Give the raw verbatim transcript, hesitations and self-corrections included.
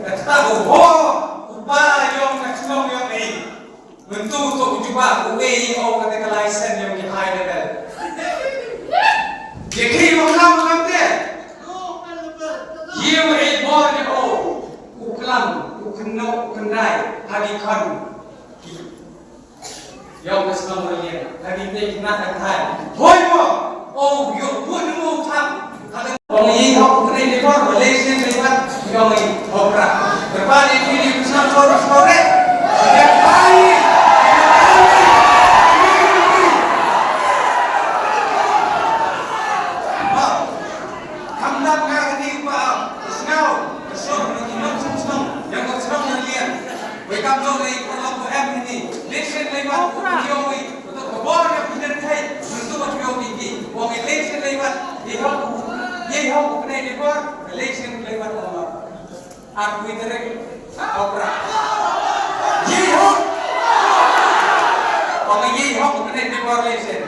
Kata u ho, u pa yong ka chnong yong i. Myntu toh u jubab u e i o kata ka license yong ki high level. Ye ki wa kam kam te. Ye wa e bor ye o. U klam, u kynnoh, u kyndai, ha ki khon. Yong ka shnong Raliang, ka di te kina ka thai. Hoi mo, o, yo, bu nu mo tham. Ka da ong i hok kre ni por, Malaysia ni pat, yong i hok ra. Berpa ni ni ni shnong sor sore. Ya pai. Kam dap nga ka ni pa, sngaw, ka shnong, ka shnong, shnong, yong ka shnong Raliang. Wei kam dong nei ko ko em ni. Nation lei mat ko yo wi. Ko to ko bor ya piden thai. Ko to ko yo ki ki. Ko ngi nation lei mat. Ye ho. Ye ho ko nei de bor. Nation lei mat ko. Ar kui terek. Opera. Ye ho. Ko ngi ye ho ko nei de bor nation.